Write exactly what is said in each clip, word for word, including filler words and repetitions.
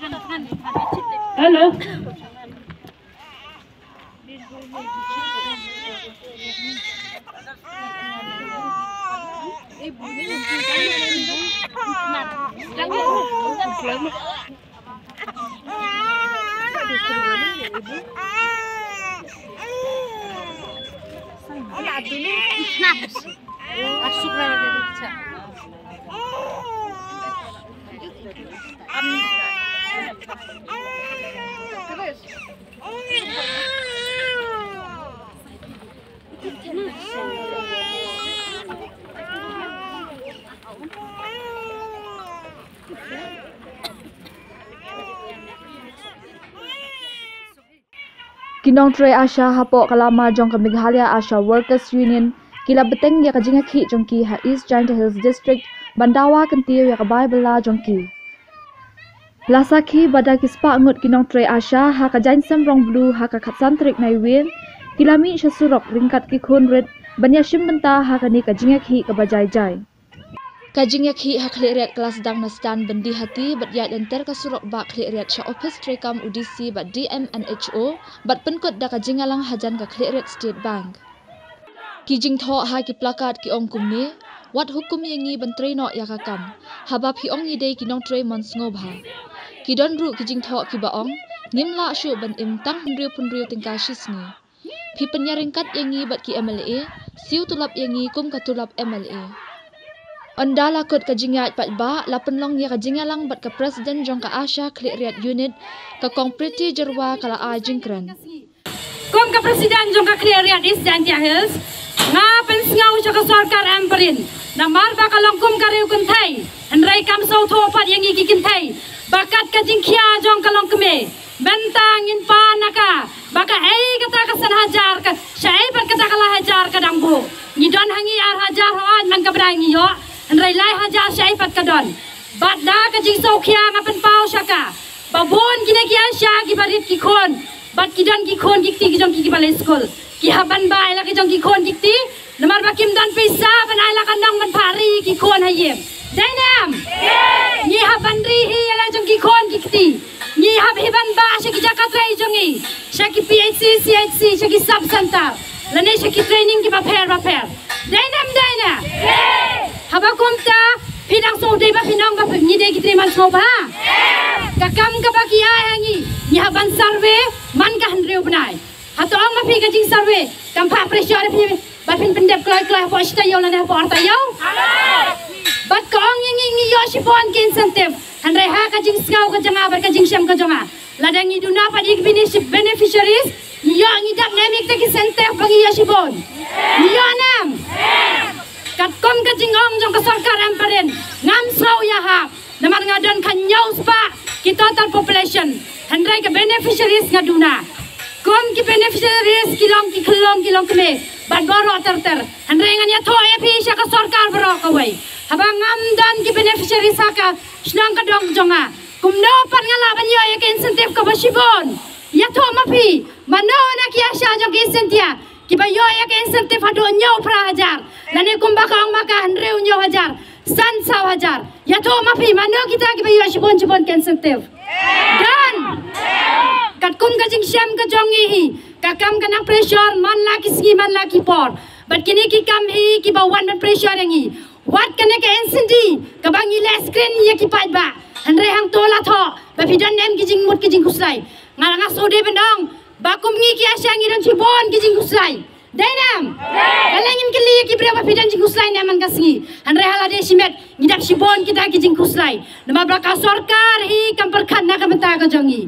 Hello. Ki nongtrei ASHA hapoh ka lama jong ka Meghalaya ASHA Workers Union ki la bteng ïa ka jingïakhih jong ki ha East Jaintia Hills District ban dawa kyntiew ïa ka bai bylla jong ki. La sakhi ba da ki spah ngut ki nongtrei ASHA ha ka jaiñsem Rong Blue ha ka khatsan tarik Naiwieng ki la mih sha surok ryngkat ki khun rit ban ïashim bynta ha kane ka jingïakhih kaba jai jai. Ka jingïakhih ha Khliehriat ka la sdang na stand Byndihati bad ïaid lynter ka surok bah Khliehriat sha ophis treikam u D C bad D M and H O bad pynkut da ka jingïalang hajan ka Khliehriat State Bank. Ki jingthoh ha ki plakat ki ong kumne: Wat hukum ïa ngi ban trei noh ïa ka kam, haba phi ong ngi dei ki nongtrei mon sngewbha. Ki don ruh ki jingthoh kiba ong: Ngim lah shuh ban im tang hynriew phew hynriew tyngka shi sngi. Phi pynïaryngkat ïa ngi bad ki M L A, siew tulop ïa ngi kum ka tulop M L A. Ynda la kut ka jingïaid paidbah, la pynlong ïa ka jingïalang bad ka President jong ka ASHA Khliehriat Unit, ka Kong Pretty Jyrwa, ka la ai jingkren. Kum ka President jong ka Khliehriat East Jaintia Hills, nga pynsngew sha ka sorkar Ampareen, namar ba ka long kum ka riew kynthei, hynrei kam sngewthuh pat ïa ngi ki kynthei ba kat ka jingkhia jong ka longkmie, mynta ngin pan na ka ba kaei kata ka san hajar ka, shaei pat kata ka lai hajar ka dang buh. Ngi don ha ngi ar hajar hooid man ka bnai ngi ïoh, hynrei lai hajar shaei pat ka don. Bad da ka jingsngewkhia nga pynpaw sha ka ba bun kine ki ASHA kiba rit ki khun bad ki don ki khun ki kti ki jong ki kiba leit skul, ki hap ban bah ïa la ki jong ki khun ki kti, namar ba kim don pisa ban ai la ka nong ban phah ri ki khun ha ïing. Dei ne em? Ngi hap ban ri hi ïa la jong ki khun ki kti. Ngi hap hi ban bah sha ki jaka trei jong ngi, sha ki P H C, C H C, sha ki sub center, lane sha ki training kiba pher ba pher. Dei ne em dei ne? Haba kumta phi dang sngewdei ba phin ong ba phi, ngi dei ki trei mon sngewbha? Ka kam kaba ki ai ha ngi, ngi hap ban survey man ka hynriew bnai. Hato ong ma phi ka jingsurvey kam phah pressure ïa phi ba phin pyndep kloi kloi hapoh shi taïew lane hapoh ar taïew? Bad ka ong ïa ngi, ngi ïoh shibun ki incentive, hynrei ha ka jingsngew ka jong nga bad ka jingshem ka jong nga, lada ngi duna pat ïa ki bene-, beneficiaries, ngi ïoh, ngi dap ne em ïa kita ki incentive ba ngi ïoh shibun? Ngi ïoh ne em? Katkum ka jingong jong ka sorkar Ampareen, ngam sngew ïahap. Namar nga don khathynñiew spah ki total population, hynrei ka beneficiaries nga duna. Kum ki beneficiaries ki long ki khyllung ki longkmie bad baroh ter ter, hynrei ngan ïathuh ïa phi sha ka sorkar baroh kawei, haba ngam don ki beneficiaries ha ka shnong ka dong jong nga, kumno pat nga lah ban ïoh ïa ka incentive kaba shibun? Ïathuh ma phi, mano na ki ASHA jong ka East Jaintia kiba ïoh ïa ka incentive haduh hynñiew phra hajar, lane kumba ka ong ma ka hynriew hynñiew hajar, san saw hajar? Ïathuh ma phi, mano kita kiba ïoh shibun shibun ka incentive? Don. Katkum ka jingshem ka jong ngi hi, ka kam ka nang pressure man la ki sngi man la ki por. Bad kine ki kam hi kiba wan ban pressure ïa ngi. Wat kane ka N C D kaba ngi leh screen ïa ki paidbah, hynrei hangto la thoh ba phi don ne em ki jingmut ki jingkhuslai. Nga la, nga shu dei ban ong ba kum ngi ki ASHA ngi don shibun ki jingkhuslai. Dei ne em? Balei ngin kylli ïa ki briew ba phi don jingkhuslai ne em man ka sngi, hynrei ha lade shimet ngi dap shibun kita ki jingkhuslai. Namar ba ka sorkar hi kam pyrkhat na ka bynta ka jong ngi.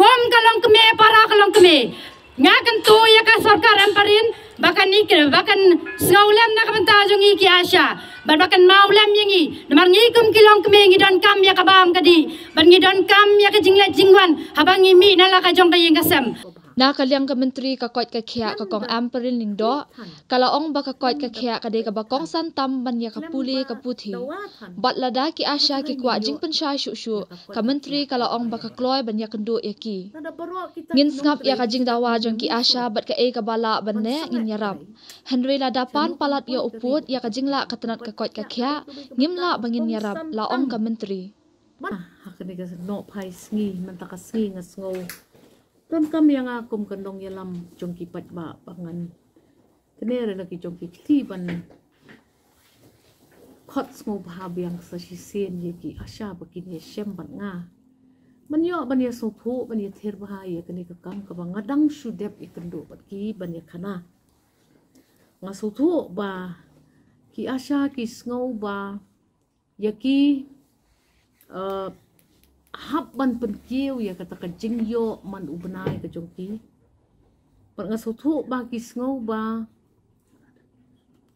Kum ka longkmie, para ka longkmie, nga kyntu ïa ka sorkar Ampareen ba kan, ba kan sngewlem na ka bynta jong ngi ki ASHA bad ba kan mawlem ïa ngi. Namar ngi kum ki longkmie ngi donkam ïa ka bam ka dih bad ngi donkam ïa ka jingleit jingwan haba ngi mih na la ka jong ka ïing ka sem. Na ka liang ka Myntri ka koit ka khiah ka Kong Ampareen Lyngdoh, ka la ong ba ka koit ka khiah ka dei kaba kongsan tam ban ïa ka pule ka puthi. Bad lada ki ASHA ki kwah jingpynshai shuh shuh, ka Myntri ka la ong ba ka kloi ban ïakynduh ïa ki. Ngin sngap ïa ka jingdawa jong ki ASHA bad kaei kaba lah ban leh ngin ïarap. Hynrei lada pan palat ïa u pud ïa ka jinglah ka tnat ka koit ka khiah, ngim lah ba ngin ïarap, la ong ka Myntri. Mynta ha kane ka nohphai sngi, mynta ka sngi nga sngew donkam ïa nga kum ka nongïalam jong ki paidbah ba ngan kane re la ki jong ki kti ban khot sngewbha biang sa shisien ïa ki ASHA ba kin ïa shem bad nga. Ban ïoh ban ïa sngewthuh ban ïa thir bha ïa kane ka kam kaba nga dang shu dep ïa kynduh bad ki ban ïa khana. Nga sngewthuh ba ki ASHA ki sngew ba ïa ki uh, hap ban pynkiew ïa kata ka jingïoh man u bnai ka jong ki. Bad nga sngewthuh ba ki sngew ba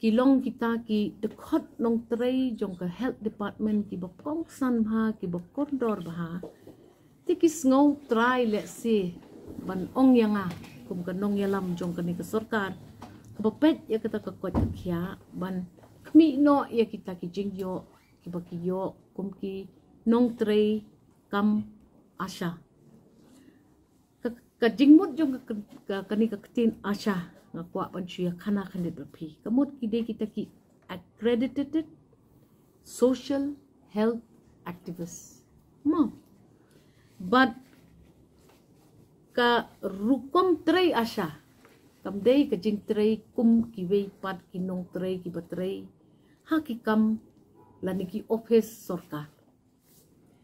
ki long kita ki dkhot nongtrei jong ka health department kiba kongsan bha, kiba kordor bha. Te ki sngew trai lehse ban ong ïa nga kum ka nongïalam jong kane ka sorkar kaba peit ïa kata ka koit ka khiah ban khmih noh ïa kita ki jingïoh kiba ki ïoh kum ki nongtrei kam ASHA. Ka, ka jingmut jong ka, ka, kane ka ktien ASHA nga kwah ban shu ïa khana khyndiat bad phi. Ka mut ki dei kita ki accredited social health activist. Mo. Bad ka rukom trei ASHA kam dei ka jingtrei kum kiwei pat ki nongtrei kiba trei ha ki kam lane ki ophis sorkar.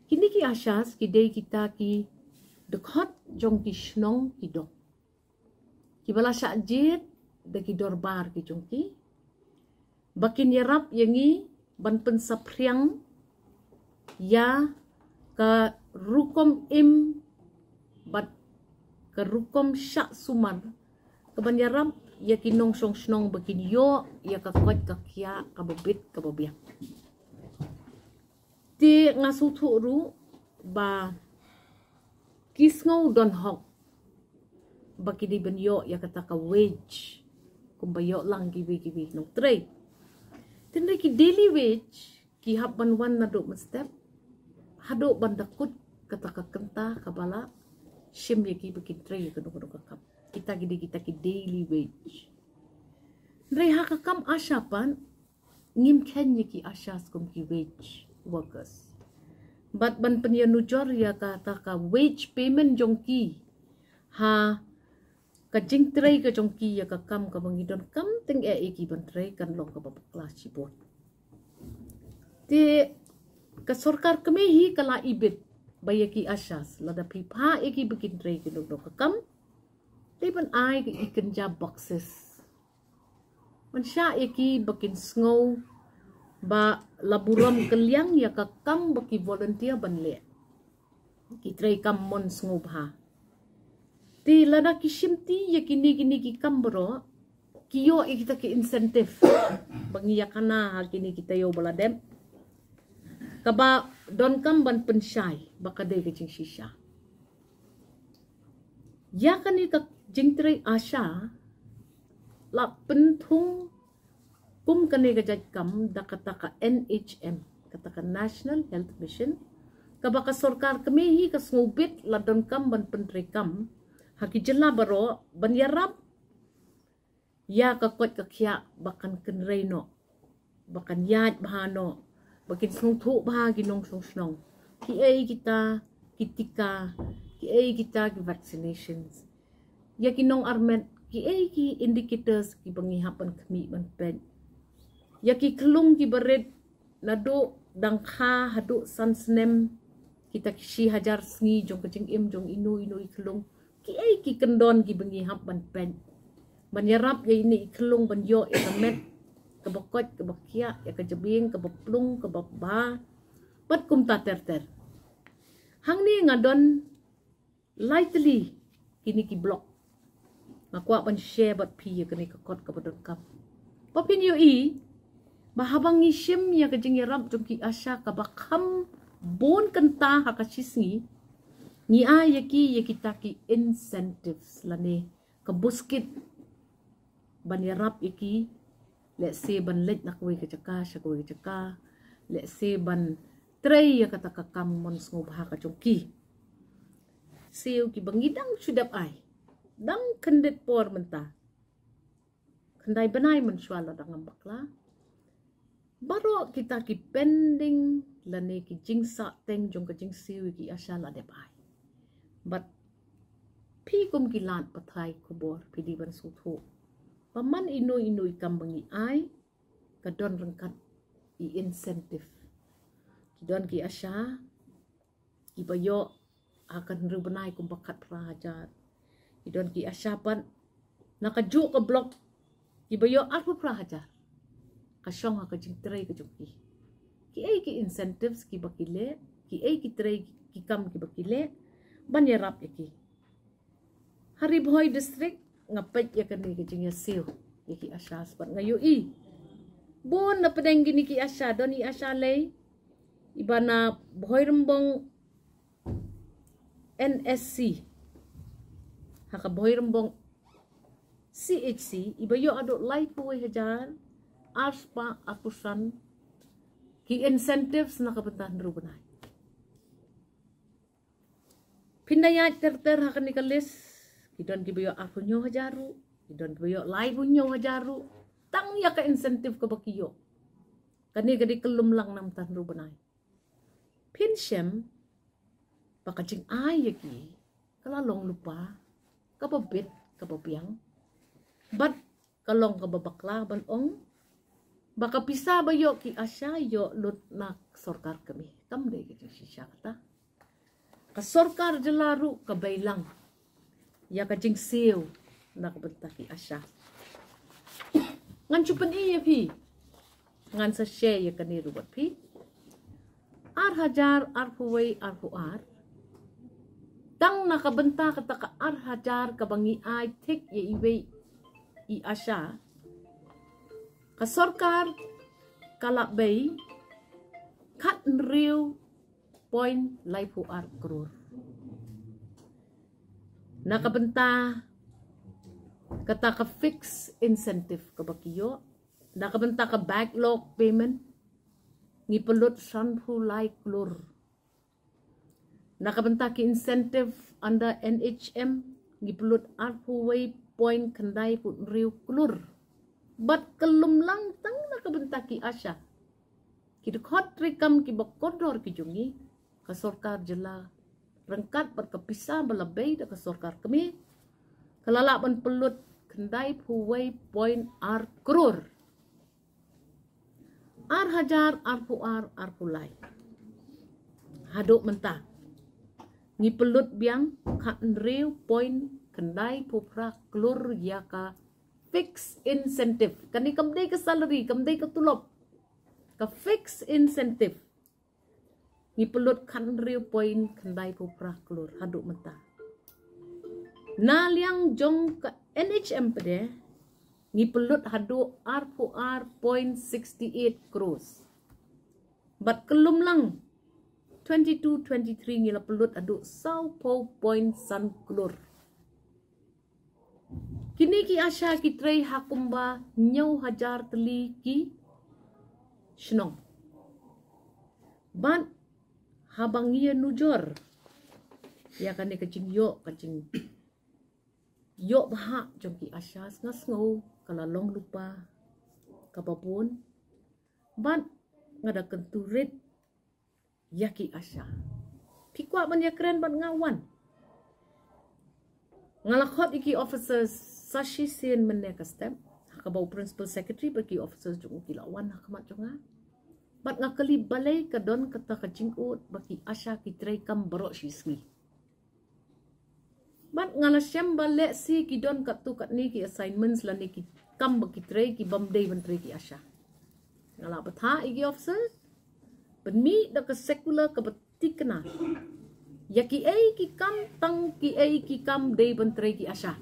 Kine ki ASHAs ki dei kita ki dkhot jong ki shnong ki dok kiba la shah jied da ki dorbar ki jong ki ba kin ïarap ïa ngi ban pynsaphriang ïa ka rukom im bad ka rukom shah sumar kaban ïarap ïa ki nongshong shnong ba kin ïoh ïa ka koit ka khiah kaba bit kaba biang. Te nga sngewthuh ruh ba ki sngew don hok ba ki dei ban ïoh ïa kata ka wage kumba ïoh lang kiwei kiwei nongtrei. Tynrai ki daily wage ki hap ban wan naduh mynstep haduh ban da kut kata ka kynta kaba la shim ïa ki ba kin trei ïa kano kano ka kam. Kita ki dei kita ki daily wage. Hynrei ha ka kam ASHA pat ngim kheiñ ïa ki ASHAs kum ki wage workers. Bad ban pynïanujor ïa kata ka wage payment jong ki ha ka jingtrei ka jong ki ïa ka kam kaba ngi donkam tyngeh ïa ki ban trei kan long kaba bakla shibun. Te ka sorkar kmie hi ka la ibit ba ïa ki ASHAs lada phi phah ïa ki ba kin trei kano kano ka kam dei ban ai ka i kynja boxes. Ban shah ïa ki ba kin sngew ba la burom kylliang ïa ka kam ba ki volunteer ban leh. Ki trei kam mon sngewbha. Te lada ki shimti ïa kine kine ki kam baroh ki ïoh ïa kita ki incentive ba ngi ïa khana ha kine ki taïew ba la dep kaba donkam ban pynshai ba ka dei ka jingshisha. Ïa kane ka jingtrei ASHA la pynthung kum kane ka jait kam da kata ka N H M, kata ka National Health Mission, kaba ka sorkar kmie hi ka sngewbit la donkam ban pyntrei kam ha ki jylla baroh ban ïarap ïa ka koit ka khiah ba kan kynrei noh, ba kan ïaid bha noh, ba kin sngewthuh bha ki nongshong shnong kiei kita ki tika, kiei kita ki vaccinations, ïa ki nongarmet kiei ki indicators kiba ngi hap ban khmih ban peit, ïa ki khyllung kiba rit naduh dang kha haduh san snem, kita ki shi hajar sngi jong ka jingim jong ino ino i khyllung, kiei ki kyndon kiba ngi hap ban peit ban ïarap ïa ine i khyllung ban ïoh ïa ka met kaba koit kaba khiah, ïa ka jabieng kaba plung kaba bha bad kumta ter ter. Hangne nga don lai tylli kine ki block. Nga kwah ban share bad phi ïa kane ka kot kaba donkam ba phin ïohi ba haba ngi shim ïa ka jingïarap jong ki ASHA kaba kham bun kynta ha ka shisngi, ngi ai ïa ki ïa kita ki incentives lane ka buskit ban ïarap ïa ki, lehse ban leit na kawei ka jaka sha kawei ka jaka, lehse ban trei ïa kata ka kam mon sngewbha ka jong ki. Siew kiba ngi dang shu dep ai dang khyndiat por mynta, khyndai bnai mynshuwa la dang ngam bakla. Baroh kita ki pending lane ki jingsahteng jong ka jingsiew ïa ki ASHA la dep ai. Bad phi kum ki lad pathai khubor phi dei ban sngewthuh ba man ino ino i kam ba ngi ai ka don ryngkat i incentive. Ki don ki ASHA kiba ïoh ha ka hynriew bnai kumba khatphra hajar. Ki don ki ASHA pat na kajuh ka block kiba ïoh arphew phra hajar. Ka shong ha ka jingtrei ka jong ki. Ki ei ki incentives kiba ki leh, ki ei ki trei ki kam kiba ki leh ban ïarap ïa ki. Ha Ri Bhoi District nga peit ïa kane ka jingïasiew ïa ki ASHA, bad nga ïohi bun na pdeng kine ki ASHA don i ASHA Lei iba na Bhoirymbong N S C, ha ka Bhoirymbong C H C, iba ïoh haduh laiphew wei hajar arspah arphew san ki incentives na ka bynta hynriew bnai. Phin da ïaid ter ter ha kane ka list, ki don kiba ïoh arphew hynñiew hajar ruh, ki don kiba ïoh laiphew hynñiew hajar ruh, tang ïa ka incentive kaba ki ïoh. Kane ka dei ka lumlang na ka bynta hynriew bnai. Phin shem ba ka jingai ïa ki ka la long lypa kaba bit kaba biang. Bad ka long kaba bakla ban ong ba ka pisa ba ïoh ki ASHA ïoh lut na sorkar kmie. Kam dei ka jingshisha kata. Ka sorkar jylla ruh ka beilang ïa ka jingsiew na ka bynta ki ASHA. Ngan shu pyni ïa phi, ngan sa share ïa kane ruh bad phi. Ar hajar arphew wei arphew ar, tang na ka bynta kata ka ar hajar kaba ngi ai thik ïa iwei i ASHA, ka sorkar ka la bei khathynriew point laiphew ar klur. Na ka bynta kata ka fixed incentive kaba ki ïoh, na ka bynta ka backlog payment, ngi pynlut sanphew lai klur. Na ka bynta ki incentive under N H M, ngi pynlut arphew wei point khyndaiphew hynriew klur. Bad ka lumlang tang na ka bynta ki ASHA, ki dkhot treikam kiba kordor ki jong ngi, ka sorkar jylla ryngkat bad ka pisa ba la bei da ka sorkar kmie, ka la lah ban pynlut khyndaiphew wei point ar klur. Ar hajar arphew ar arphew lai haduh mynta, ngi pynlut biang khathynriew point khyndaiphew phra klur ïa ka fixed incentive. Kane kam dei ka salary, kam dei ka tulop. Ka fixed incentive ngi pynlut khathynriew point khyndaiphew phra klur haduh mynta. Na liang jong ka N H M pat de, ngi pynlut haduh arphew ar point sixty eight crores. Bad ka lumlang twenty two twenty three ngi la pynlut haduh sawphew point san klur. Kine ki ASHA ki trei ha kumba hynñiew hajar tylli ki shnong. Bad haba ngi ïa nujor ïa kane ka jingïoh, ka jingïoh bha jong ki ASHA, nga sngew ka la long lypa kaba bun. Bad nga da kyntu rit ïa ki ASHA. Phi kwah ban ïakren bad nga, wan. Nga la khot ïa ki officers sa shisien mynne ka step, ha kaba u principal secretary bad ki officers jong u ki la wan ha khmat jong nga. Bad nga kylli balei ka don kata ka jingud ba ki ASHA ki treikam baroh shi sngi. Bad nga la shem ba lehse ki don katto katne ki assignments lane ki kam ba ki trei ki bym dei ban trei ki ASHA. Nga la bthah ïa ki officers ban mih da ka circular kaba thikna ïa kiei ki kam, tang kiei ki kam dei ban trei ki ASHA.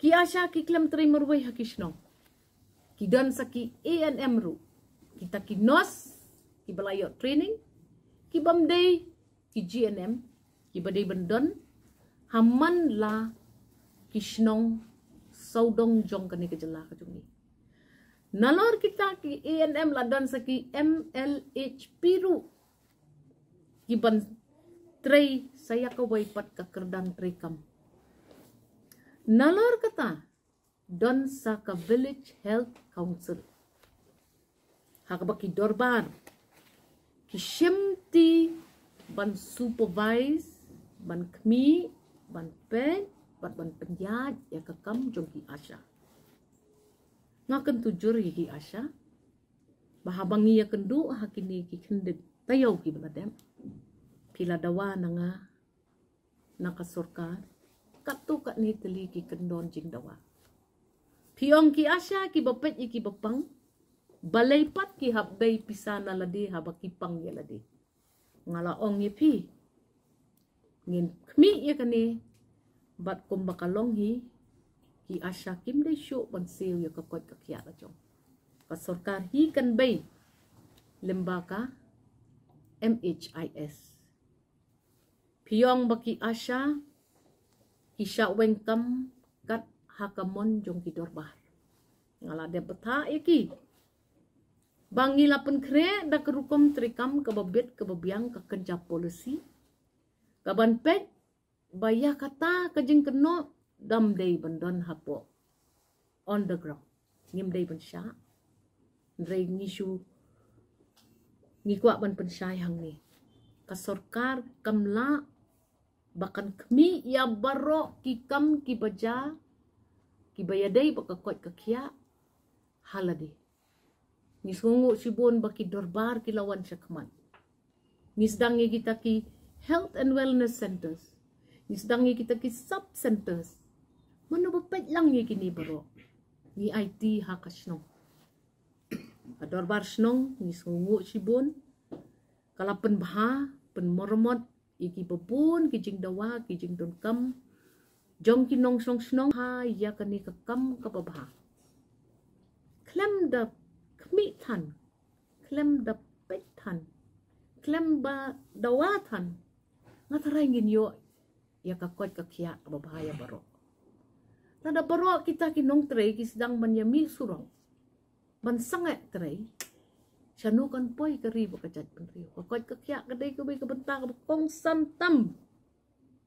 Ki ASHA ki khlem trei marwei ha ki shnong. Ki don sa ki A N M ruh, kita ki nurse kiba la ïoh training, ki bym dei ki G N M, kiba dei ban don ha man la ki shnong sawdong jong kane ka jylla ka jong ngi. Nalor kita ki A N M la don sa ki M L H P ruh, ki ban trei sa ïa kawei pat ka kyrdan treikam. Nalor kata don sa ka Village Health Council. Kaba ki dorbar ki shimti ban supervise, ban khmih, ban peit, bad ban pynïaid ïa ka kam jong ki ASHA. Nga kyntu jur ïa ki ASHA ba haba ngi ïakynduh ha kine ki khyndiat taïew kiba la dep, phi la dawa na nga, na ka sorkar, katto katne tylli ki kyndon jingdawa. Phi ong ki ASHA kiba peit ïa kiba pang, balei pat ki hap dei pisa na lade haba ki pang ïa lade. Nga la ong ïa phi, ngin khmih ïa kane, bad kumba ka long hi, ki ASHA kim dei shuh ban siew ïa ka koit ka khiah la jong. Ka sorkar hi kan bei lyngba ka MHIS. Phi ong ba ki ASHA ki shah weng kam kat ha ka mon jong ki dorbar. Nga la dep batai ïa ki ba ngi la pynkhreh da ka rukom treikam kaba bit kaba biang, ka kynja policy, kaban peit ba ïa kata ka jingkynnoh dam dei ban don hapoh on the ground. Ngim dei ban shah. Hynrei ngi shu, ngi kwah ban pynshai hangne, ka sorkar kam lah ba kan khmih ïa baroh ki kam kiba jia, kiba ïadei bad ka koit ka khiah ha lade. Ngi sngewnguh shibun ba ki dorbar ki la wan shakhmat. Ngi sdang ïa kita ki health and wellness centers, ngi sdang ïa kita ki sub centers. Mano ba peit lang ïa kine baroh? Ngi aiti ha ka shnong, ka dorbar shnong, ngi sngewnguh shibun. Ka la pynbha, pynmormot ïa kiba bun ki jingdawa, ki jingdonkam jong ki nongshong shnong ha ïa kane ka kam kaba bha. Khlem da khmih than, khlem da peit than, khlem ba dawa than, nga tharai ngin ïoh ïa ka koit ka khiah kaba bha ïa baroh. Lada baroh kita ki nongtrei ki sdang ban ïa mih surok ban sangeh trei, shano kan poi ka ri bad ka jaitbynriew? Ka koit ka khiah ka dei kawei ka bynta kaba kongsan tam.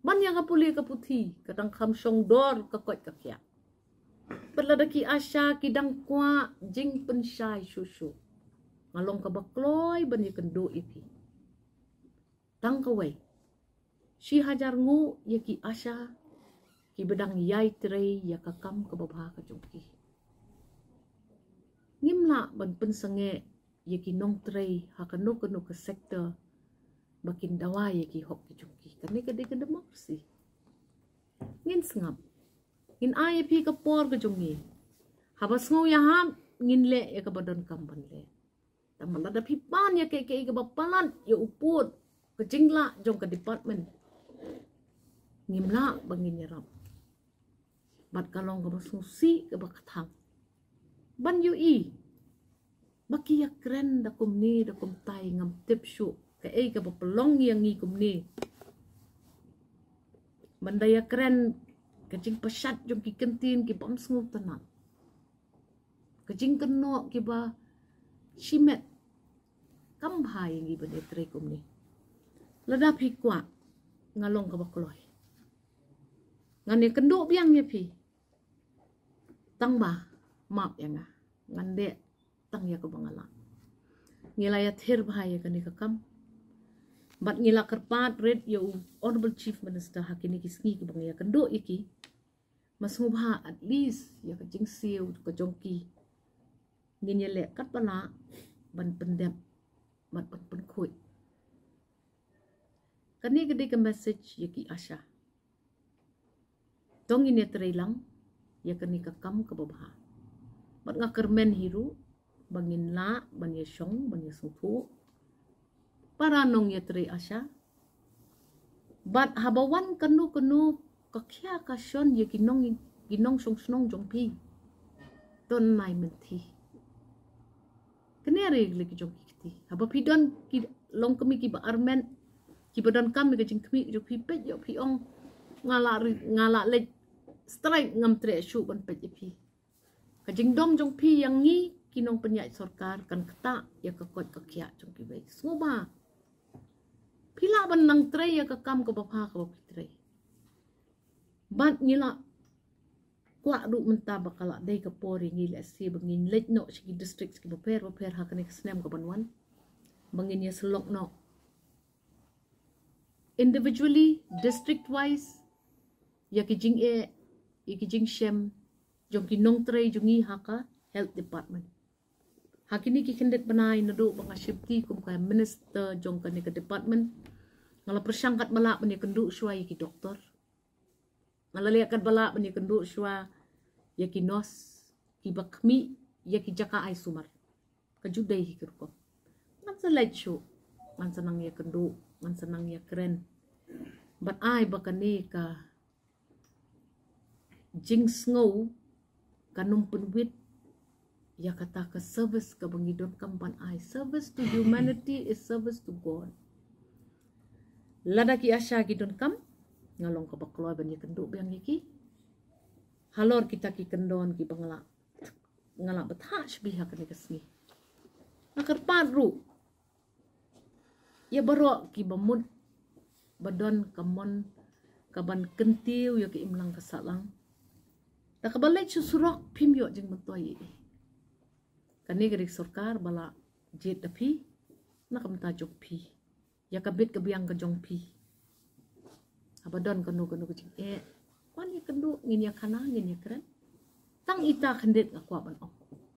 Ban ïa ka pule ka puthi ka dang kham shong dor ka koit ka khiah. Bad lada ki ASHA ki dang kwah jingpynshai shuh shuh, nga long kaba kloi ban ïakynduh ïa phi. Tang kawei, shi hajar nguh ïa ki ASHA kiba dang ïai trei ïa ka kam kaba bha ka jong ki. Ngim lah ban pynsangeh ïa ki nongtrei ha kano kano ka sector ba kin dawa ïa ki hok ki jong ki. Kane ka dei ka democracy. Ngin sngap, ngin ai ïa phi ka por ka jong ngi. Haba sngew ïahap, ngin leh ïa kaba donkam ban leh. Tangba lada phi pan ïa kaei kaei kaba palat ïa u pud ka jinglah jong ka department, ngim lah ba ngin ïarap. Bad ka long kaba sngewsih kaba kthang ban ïohi ba ki ïakren da kumne da kumtai, ngam tip shuh kaei kaba pynlong ïa ngi kumne. Ban da ïakren ka jingpashat jong ki kyntien ki bym sngewtynnat, ka jingkynnoh kiba shimet. Kam bha ïa ngi ban ïatrei kumne. Lada phi kwah, nga long kaba kloi, ngan ïakynduh biang ïa phi. Tangba map ïa nga, ngan leh tang ïa kaba nga lah. Ngi la ïathir bha ïa kane ka kam bad ngi la kyrpad rit ïa u Honourable Chief Minister ha kine ki sngi kiba ngi ïakynduh ïa ki. Ma sngewbha at least ïa ka jingsiew ka jong ki ngin ïaleh katba lah ban pyndep bad ban pynkhuid. Kane ka dei ka message ïa ki ASHA. To ngin ïatrei lang ïa kane ka kam kaba bha. Bad nga kyrmen hi ruh ba ngin lah ban ïashong ban ïasngewthuh para nongïatrei ASHA. Bad haba wan kano kano ka khia ka shon ïa ki nong, ki nongshong shnong jong phi, to nai mynthi. Kane re le ki jong ki kti. Haba phi don ki longkmie kiba armet, kiba donkam ïa ka jingkhmih jong phi, peit ïoh phi ong, nga lah ri-, nga lah leit strike, ngam treh shuh ban peit ïa phi. Ka jingdom jong phi ïa ngi ki nongpynïaid sorkar kan ktah ïa ka koit ka khiah jong kiwei. Sngewbha phi lah ban nang trei ïa ka kam kaba bha kaba phi trei. Bad ngi lah kwah ruh mynta ba ka la dei ka por ïa ngi lehse ba ngin leit noh sha ki district ki bapher bapher ha kane ka snem ka ban wan, ba ngin ïa sylok noh individually, district wise, ïa ki jingeh, ïa ki jingshem jong ki nongtrei jong ngi ha ka health department. Ha kine ki khyndiat bnai naduh ba nga shim ti kum ka minister jong kane ka department, nga la pyrshang katba lah ban ïakynduh shuwa ïa ki doktor. Nga la leh katba lah ban ïakynduh shuwa ïa ki nurse, ki ba khmih ïa ki jaka ai sumar. Ka ju dei hi ka rukom. Ngan sa leit shuh, ngan sa nang ïakynduh, ngan sa nang ïakren. Bad ai ba kane ka jingsngew kan ym pynwit ïa kata ka service kaba ngi donkam ban ai. Service to humanity is service to God. Lada ki ASHA ki donkam, nga long kaba kloi ban ïakynduh biang ïa ki halor kita ki kyndon kiba nga la, nga la bthah shibun ha kane ka sngi. Nga kyrpad ruh ïa baroh kiba mut ba don ka mon ka ban kyntiew ïa ka imlang ka sahlang, da kaba leit sha surok phim ïoh jingmyntoi ei ei. Kane ka dei ka sorkar ba la jied da phi, na ka bynta jong phi, ïa ka bit ka biang ka jong phi. Haba don kano kano ka jingeh, wan ïakynduh, ngin ïakhana, ngin ïakren. Tang ita khyndiat nga kwah ban ong.